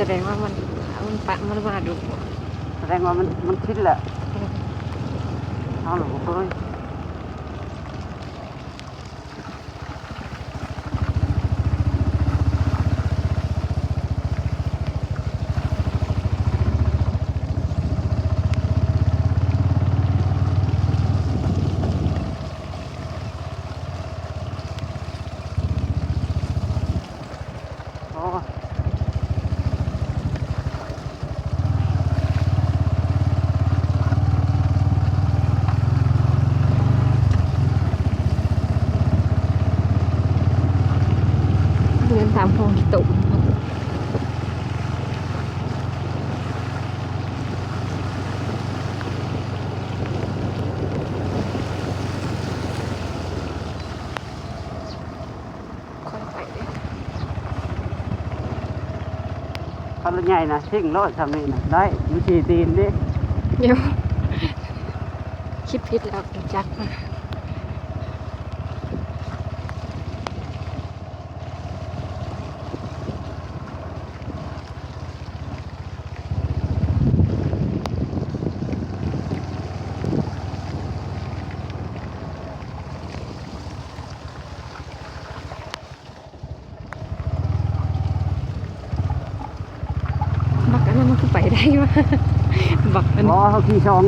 ສະແດງວ່າມັນ ມັນປະ ມັນມາດຸ. ສະແດງວ່າມັນ ມັນຊິນແລ້ວ. ເອີ ເຮົາລະບໍ່ເຄີຍ. ໂອ້ ເຮືອນຕາມຮ່ອງຂີ້ຕົມ. ຄ່ອຍໄປເດ້. ຄັນລົດໃຫຍ່ນະ ຊິງໂລດຊ່ຳນີ້ນະ ໄດ້ ມັນສີ່ຕີນເດ້. ດຽວ ຄິດຜິດແລ້ວ ຈັກ. ບັກອັນນັ້ນມັນຄືໄປໄດ້ວະ ບັກອັນ ບໍ່ ເຮົາຂີ່ສອງ